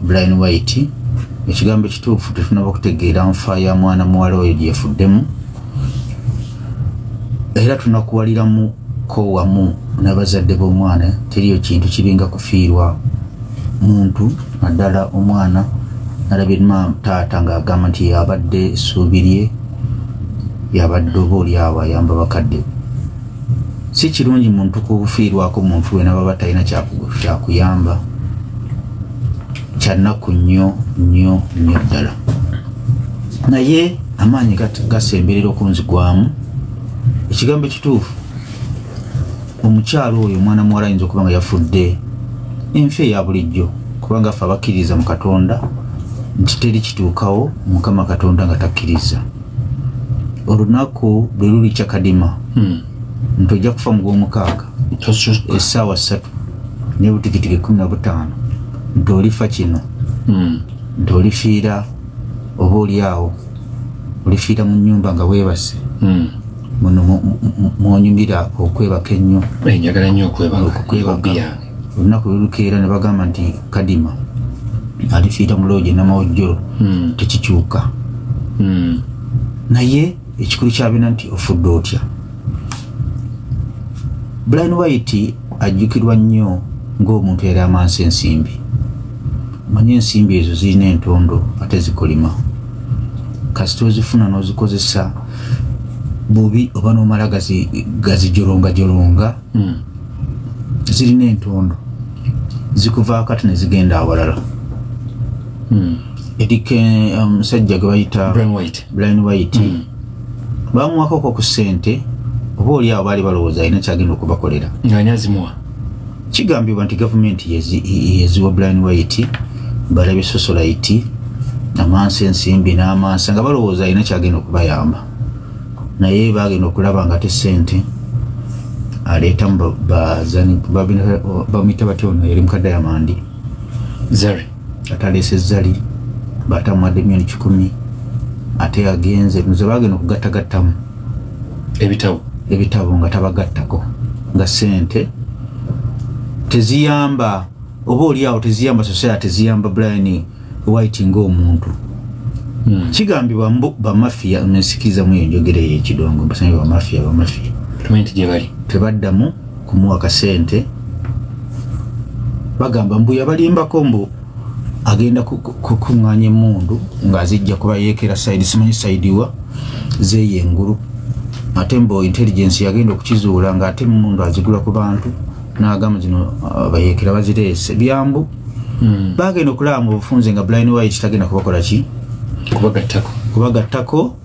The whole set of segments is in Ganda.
Brian White. Ekigambo ekituufu tetunaba kutegeera nfa ya mwana muwala oyo gyefuddemu, era tunakuwaliramuko wamu n'abazadde b'omwana. Teriyo kintu kiringa kufiirwa muntu, naddala omwana. Nalabye taata ng'agamba nti yabadde essuubi lye, yabadde oba oli awo ayamba bakadde. Si kirungi muntu kufiirwako muntu we nababa talina kyakuyamba. Kyannaku nnyo nnyo nnyo ddala, naye amaanyi gasemberera okunzigwamu. Ekigambo ekituufu, omukyalo oyo omwana muwala ayinza okuba nga yafudde enfa eya bulijjo, kubanga ffe abakkiriza mu Katonda nti teri kituukawo Mukama Katonda nga takkiriza. Olunaku lwe lulikya kadima nti ojja kufa mu gw'omukaaga essaawa 3 n'obutikitiki 15, nti olifa kino, nti olifiira oba oli awo, olifiira mu nnyumba nga weebase. Muno mwonyumira okwebaka ennyo. Njagala nnyo okwebaka. Olunaku lwe lukeera ne bagamba nti Kadima alifiira mu loogi Namawojjolo, tekikyuka. Naye ekikulu kyabina nti ofudde otya. Brian White ajjukirwa nnyo ng'omuntu yali amansa ensimbi. Manye ensimbi ezo zirina entondo ate zikolima. Kasita ozifuna n'ozikozesa bubi oba n'omala gazijolongajolonga, zirina entondo, zikuvaako ate ne zigenda awalala. Erike omusajja gwe bayita Brian White bamuwakoko ku ssente, oba oli awo baali balowooza alina kyagenda okubakolera. Ng'ani azimuwa? Kigambibwa nti gavumenti yeziwa Brian White. Balabye socialite amansa ensimbi n'amansa, nga balowooza alina kyagenda okubayamba, naye bagenda okulaba nga te ssente aleetamu bazani bamuyita batya ono yali muka Diamond? Zari. Ataleese Zari, batamuwadde miliyoni 100, ate agenze nze bagenda okugattagattamu ebitabo. Ebitabo nga tabagattako, nga sente teziyamba oba oli awo, teziyamba society, teziyamba Brian White ng'omuntu. Kigambibwa mbu bamafiya, nsikirizamu eyo njogera eyo ekidongo, mbasanyi bamafiya, bamafiya. Tumanyi nti gye bali. Tebaddamu kumuwa kasente. Bagamba mbu yabalimbako mbu agenda kukuŋŋaanya emmundu ng'azijja kubayeekera side, simanyi side wa zeeyo engulu, ate mbu intelligence yagenda okukizuula ng'ate emmundu azigula ku bantu, n'agamba zino bayeekera bazireese byambu. Bagenda okulaba mu bufunze nga Brian White tagenda kubakola ki? Kubagattako. Kubagattako.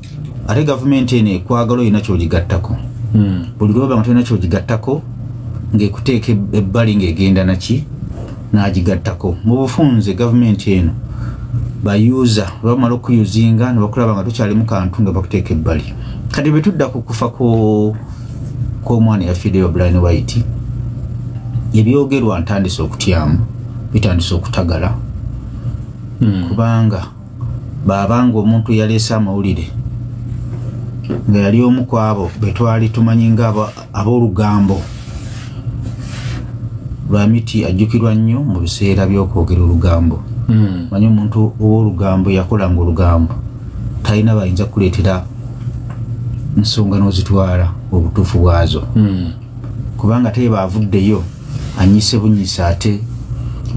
Ate gavumenti eno ekwagala olina kyogigattako. Buli lwoba nga tolina kyogigattako, ng'ekuteeka ebbali, ng'egenda naki n'agigattako. Mu bufunze gavumenti eno bayuza, bamala okuyuzinga ne bakulaba nga tokyalimu kantu, nga bakuteeka ebbali. Kati bwe tudda ku kufa kw'omwana yafiireyo Brian White, ebyogerwa ntandise okutyamu, bitandise okutagala, kubanga baabanga omuntu yaleese amawulire nga yali omu ku abo betwali tumanyi nga ab'olugambo. Lwamiti ajjukirwa nnyo mu biseera by'okwogera olugambo. Manyi omuntu ow'olugambo yakolanga olugambo, talina bayinza kuleetera nsonga n'ozitwala obutuufu bwazo, kubanga ate baavuddeyo anyise bunyisa ate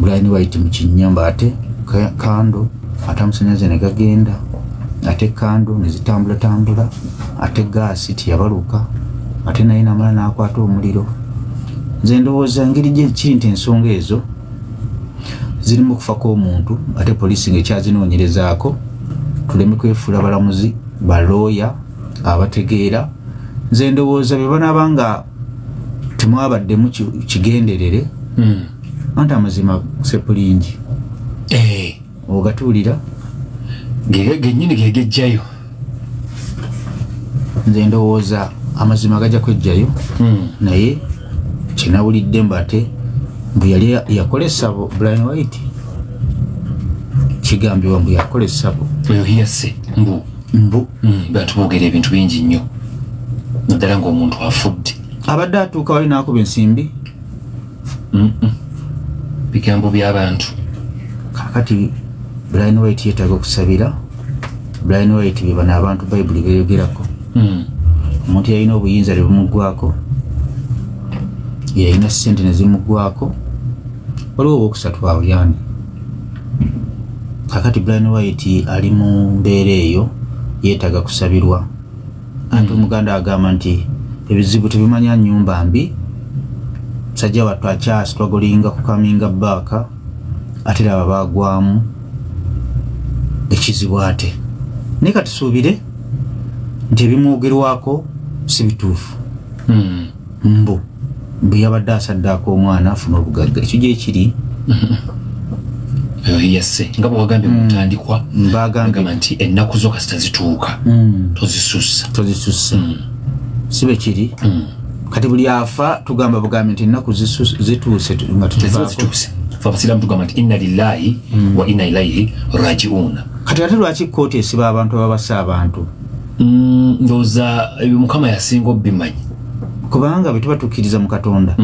Brian White mu kinnyamba, ate kando, ate amasanyalaze ne gagenda, ate kando ne zitambulatambula, ate gaasi tiyabaluka, ate naye namala n'akwata omuliro. Nze ndowooza engeri gye kiri nti ensonga ezo zirimu okufa kw'omuntu, ate poliisi ng'ekyazinoonyerezaako, tuleme kwefuula balamuzi, balooya abategeera. Nze ndowooza bwe banaaba nga temwabaddemu kigenderere, anti amazima sepulingi ogatuulira. Gennyini gegejjayo. Nze ndowooza amazima gajja kwejjayo, naye kyenawulidde mbu ate mbu yali yakola essabo Brian White, kigambibwa mbu yakola essabo. Oyo hiyase mbu. Mbu. Bantu boogera ebintu bingi nnyo, naddala ng'omuntu afudde. Abadde atuuka wali n'akuba ensimbi. Bigambo by'abantu. Kakati Brian White yeetaaga okusabira. Brian White be bano abantu Bayibuli beeyogerako. Omuntu yalina obuyinza ne bumuggwako, yalina ssente ne zimuggwako, waliwo owokusatu awo yani. Kakati Brian White ali mu mbeera eyo, yeetaaga kusabirwa. Ate Omuganda agamba nti ebizibu tebimanya nnyumba mbi. Musajja wattu akyastrugglinga kucominga back, ate laba bagwamu ekizibu. Ate naye katusuubire nti ebimwogerwako si bituufu. Mbu bwe yabadde asaddaako omwana afuna obugagga, ekyo gyekiri. Yasse nga bwewagambye mu ntandikwa. Bagambye agamba nti ennaku zo kasita zituuka, tozisussa. Tozisussa, si bwe kiri? Kati buli afa tugamba bugambi nti ennaku zituuse nga teziba tutuvaako. Zituuse. Fe abasiraamu tugamba nti inna lillahi wa inna ilaihi rajiuna. Kati ate lwaki kooti esiba abantu ababasa abantu? Ndowooza ebyo Mukama yasinga obimanyi. Kubanga bwe tuba tukkiriza mu Katonda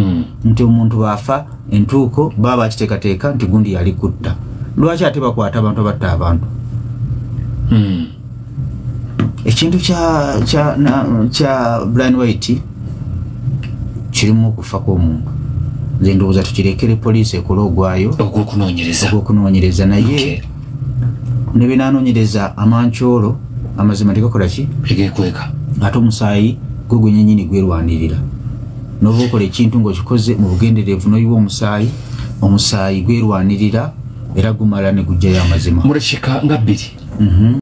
nti omuntu bw'afa entuuko baba bakiteekateeka nti gundi yali kutta, lwaki ate bakwata abantu abatta abantu? Ekintu kya Brian White kirimu okufa kw'omuntu. Nze ndowooza tukirekere poliisi ekole ogwayo ogw'okunoonyereza. Ogw'okunoonyereza, naye ne binaanoonyereza amankyolo, amazima tegakola ki? Tegekweka. Ate omusaayi gwe gwenyenyini gwerwanirira. Noba okola ekintu ng'okikoze mu bugenderevu n'oyiwa omusaayi, omusaayi gwerwanirira era gumala ne gujjayo amazima. Mu dakiika nga 2.